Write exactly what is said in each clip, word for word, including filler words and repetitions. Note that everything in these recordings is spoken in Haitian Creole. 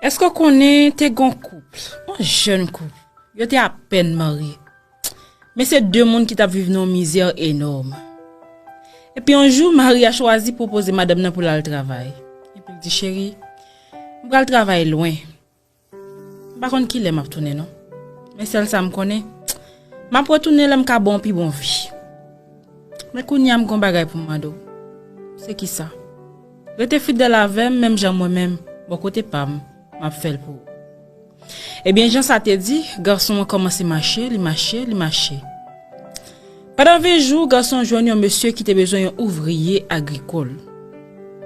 Èske w konnen te gen yon koup, yon jèn koup, yo te apèn marye. Men se de moun ki t ap viv nan yon mizè enòm. Epi yon jou, mari a chwazi pwopoze madanm nan pou l al travay. Epi l di, "Cheri, m pral travay lwen. M pa konn kilè m ap tounen non. Men sèl sa m konnen, m ap retounen lè m ka ba w pi bon vi. Men kounye a m gen yon bagay pou m mande w. Se kisa? Rete fidèl avè m, menm jan mwen menm, bò kote pa m, m ap fè l pou ou." Ebyen, jan sa te di, gason an kòmanse mache, li mache, li mache. Pandan ven jou, gason an jwenn yon mesye ki te bezwen yon ouvriye agrikòl.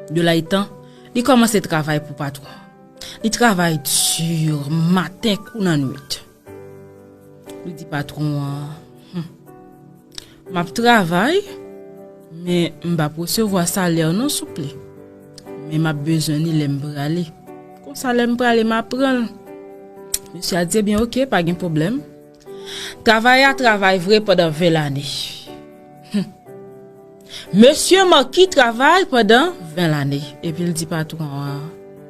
De la etan, li kòmanse travay pou patwon an. Li travay di, maten kou nan nwit. Li di patwon an, "Hmm, m ap travay, men m p ap resevwa salè non, souple. Men m ap bezwen li lè m prale. Konsa lè m prale, m a pran l." Mesye a di, "Ebyen, oke, pa gen pwoblèm." Travay a travay vre pandan ven lane. Hmm. Mesye Marky travay pandan ven lane. Epi l di patwon an,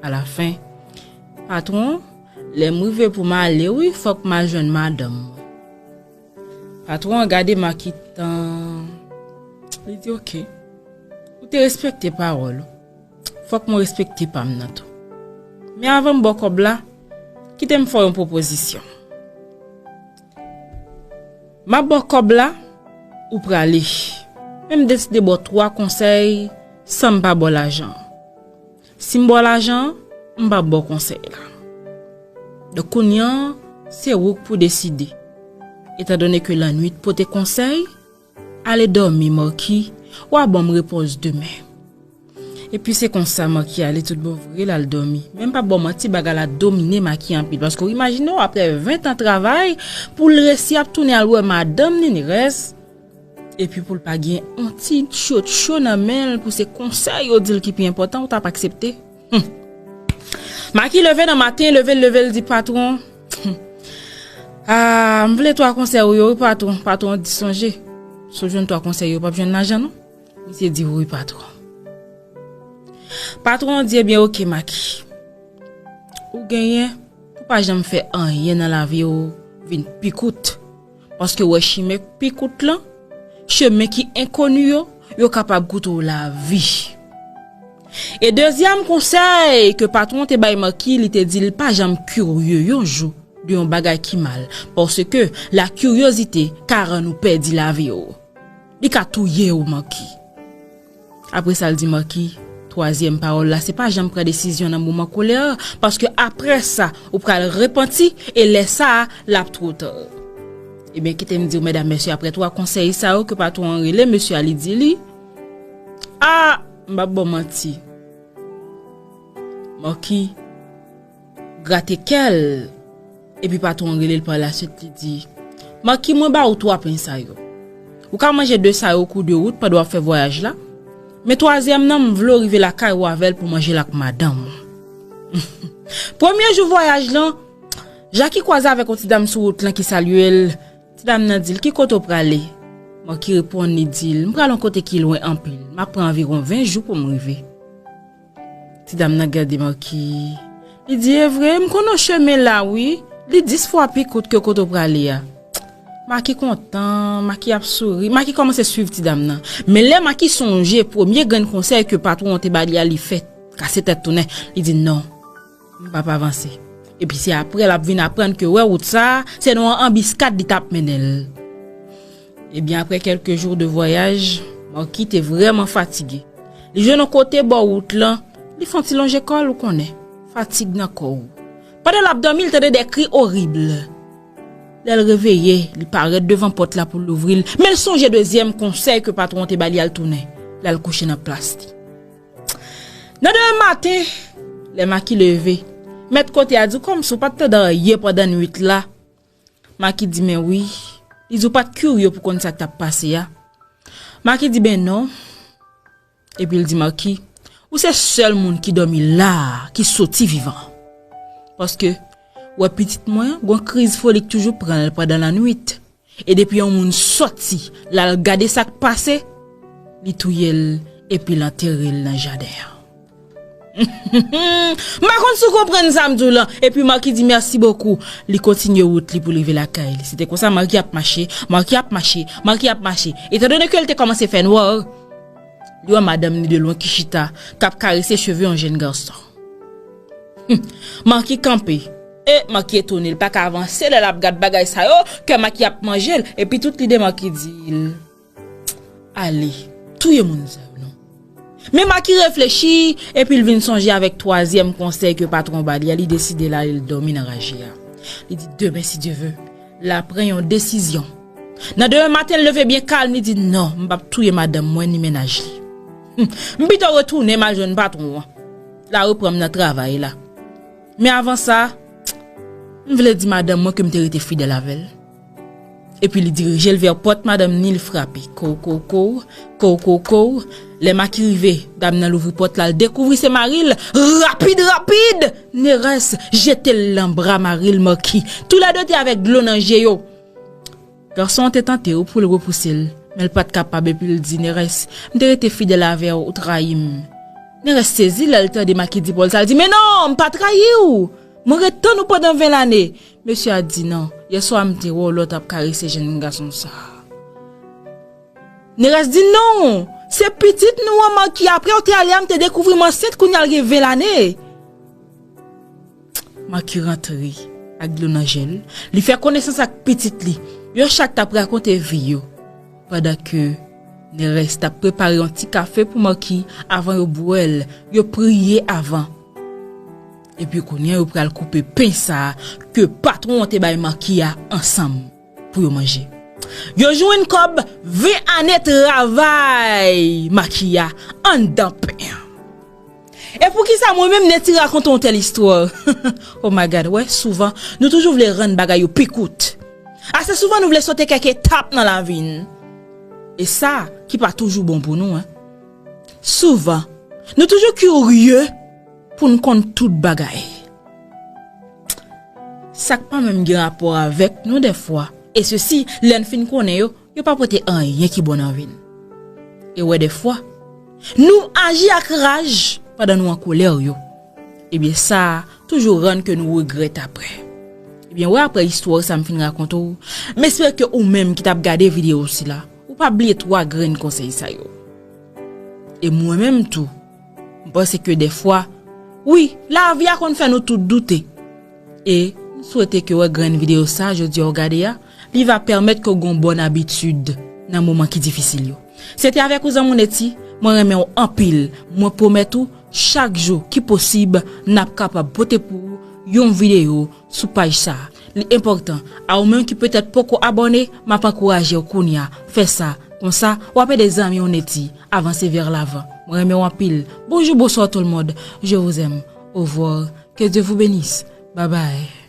alafen, "Patwon, lè m rive pou m ale, wi, fòk m al jwenn madanm mwen." Patwon an gade Marky tan. Li di, "Oke, ou te respekte pawòl ou. Fòk mwen respekte pa m nan tou. Men avan m ba w kòb la, kite m fè w yon pwopozisyon. M ap ba w kòb la, ou prale. Men m deside ba w twa konsèy san m pa ba w lajan an. Si m ba w lajan an, m p ap ba w konsèy la. Donk, kounye a, se ou k pou deside. Etandone ke lannwit pote konsèy, ale dòmi, Marky, w a ban m repons demen." Epi se konsa Marky ale tout bon vre, l al dòmi. Men m p ap ba w manti, bagay la domine Marky anpil. Paske w imajine w, apre ven tan travay, pou l resi ap tounen al wè madanm ni rès, epi pou l pa gen yon ti tchotcho nan men l, pou se konsèy yo di l ki pi enpòtan, ou t ap aksepte? Hmm. Marky leve nan maten, leve l, leve l di patwon, "Hmm. Ah, m vle twa konsèy ou yo, wi, patwon." Patwon di, "Sonje, si w jwenn twa konsèy yo, w p ap jwenn lajan non." Misye di, "Wi, patwon." Patwon an di, "Ebyen, oke, Marky. Ou genyen pou pa janm fè anyen nan lavi w vin pi kout. Paske w wè chimen pi kout lan, chemen ki enkoni yo, yo kapab koute w lavi." E dezyèm konsèy ke patwon te bay Marky, li te di l pa janm kirye yon jou de yon bagay ki mal, paske la kiryozite ka rann ou pèdi lavi w. Li ka touye w, Marky. Apre sa, l di Marky, twazyèm pawòl la, se pa janm pran desizyon nan moman kolè, paske apre sa, ou pral repanti, e lè sa a, l ap twò ta. Ebyen, kite m di w, medam, mesye, apre twa konsèy sa yo ke patwon an rele, mesye a, li di li, "Ah, m p ap ba w manti. Marky, grate kè l." Epi patwon an rele l pa laswit, li di, "Marky, mwen ba ou twa pen sa yo. Ou ka manje de sa yo kou de wout pandan w ap fè vwayaj la. Men twazyèm nan, m vle w rive lakay ou avè l pou manje l ak madanm ou." Premye jou vwayaj lan, Jackie kwaze avèk yon ti dam sou wout lan ki salye l. Ti dam nan di l, "Ki kote w prale?" Marky reponn, li di l, "M prale yon kote ki lwen anpil. M ap pran anviwon ven jou pou m rive." Ti dam nan gade Marky. Li di, "E vre, m konnen w chemen la, wi. Li dis fwa pi kout ke kote w prale a." Marky kontan, Marky ap souri. Marky kòmanse swiv ti dam nan. Men lè Marky sonje premye grenn konsèy ke patwon an te ba li a, li fè kase tèt tounen. Li di, "Non, m p ap avanse." Epi se apre l ap vin aprann ke wè wout sa a, se nan yon anbiskad li t ap mennen l. Ebyen, apre kèlke jou de vwayaj, Marky te vrèman fatige. Li jwenn yon kote bò wout lan, li fè yon ti lonje kò l, ou konnen, fatig nan kò w. Pandan l ap dòmi, li tande de kri orib. Lè l reveye, li parèt devan pòt la pou l louvri l, men l sonje dezyèm konsèy ke patwon an te ba li a, l tounen, l al kouche nan plas li. Nan demen maten, lè Marky leve, mèt kote a di, "Kòmsi w pa t tande anyen pandan nwit la?" Marky di, "Men wi." Li di, "Ou pa t kirye pou konn sa k t ap pase a?" Marky di, "Ben non." Epi l di Marky, "Ou se sèl moun ki dòmi la a ki soti vivan. Paske, w wè pitit mwen an, gon kriz foli k toujou pran l pandan lannwit. E depi yon moun sòti, l al gade sa k pase, li touye l, epi l antere l nan jaden an." M pa konn si w konprann sa m di w lan. Epi Marky di mèsi bokou. Li kontinye wout li pou l rive lakay li. Se te konsa Marky ap mache, Marky ap mache, Marky ap mache. Etandone ke l te kòmanse fè nwè, li wè madanm ni de lwen ki chita, k ap karese cheve yon jèn gason. Hum, Marky kanpe. E Marky etone, l pa ka avanse lè l ap gad bagay sa yo, kè Marky ap manje l. Epi tout lide Marky di l, ale, touye moun sa yo non. Men Marky reflechi, epi l vin sonje avèk twazyèm konsèy ke patwon ba li a, li deside l ale l dòmi nan raje a. Li di, demen, si Dye ve, l a pran yon desizyon. Nan demen maten, l leve byen kalm, li di, non, m p ap touye madanm mwen ni mennaj li. Hum, m pito retounen m al jwenn patwon an. L a reprann m nan travay la. Men avan sa, m vle di madanm mwen ke m te rete fidèl avè l. Epi li dirije l vè pòt madanm ni, li frape. Kow, kow, kow, kow, kow, kow. Lè Marky rive, dam nan louvri pòt la, l dekouvri se mari l. Rapid, rapid! Nerès jete l nan bra mari l, Marky. Toulède te avèk dlo nan je yo. Gason an te tante wi pou l repouse l, men l pa t kapab epi l di, Nerès, m te rete fidèl avè w, ou trayi m. Nerès sezi lè l tande Marky di Pòl sa, l di, men non, m pa trayi w! Mwen ret tann ou pandan ven lane. Mesye a di, non, yèswa m te wè w lè w t ap karese jèn gason sa a. Nerès di, non, se pitit nou an Marky, apre w te ale a, m te dekouvri m ansent, kounye a l gen ven lane. Marky rantre ak dlo nan je l. Li fè konesans ak pitit li. Yo chak t ap rakonte vi yo. Pandan ke Nerès t ap prepare yon ti kafe pou Marky avan yo bwè l, yo priye avan. Epi kounye a yo pral koupe pen sa a ke patwon an te bay Marky a ansanm pou yo manje. Yo jwenn kòb ven ane travay Marky a anndan pen an. E poukisa mwen menm Netty rakonte yon tèl istwa? Oh my God, wè, souvan, nou toujou vle rann bagay yo pi kout. Ase souvan nou vle sote kèk etap nan lavi n. E sa ki pa toujou bon pou nou, en. Souvan, nou toujou kirye pou n konn tout bagay. Sa k pa menm gen rapò avèk nou dèfwa, e sesi, lè n fin konnen yo, yo pa pote anyen ki bon nan vi n. E wè dèfwa, nou aji ak raj pandan nou an kolè yo. Ebyen sa a toujou rann ke nou regrèt apre. Ebyen wè, apre istwa sa m fin rakonte w, m espere ke ou menm ki t ap gade videyo sila, ou pa bliye twa grenn konsèy sa yo. E mwen menm tou, m panse ke dèfwa, wi, lavi a konn fè nou tout doute. E m swete ke wè grenn videyo sa jodi a w gade a, li va pèmèt ke w gen yon bòn abitid nan moman ki difisil yo. Se te avèk ou zanmi w Netty, mwen renmen w anpil. Mwen pwomèt ou, chak jou ki posib, n ap kapab pote pou ou yon videyo sou paj sa a. Li enpòtan, a ou menm ki petèt poko abòne, m ap ankouraje w kounye a, fè sa. Konsa, w ap ede zanmi w Netty avanse vè lavan. Mwen renmen w anpil. Bonjou, bonswa tout le monde. Je vous aime. Au revoir. Que Dieu vous bénisse. Bye bye.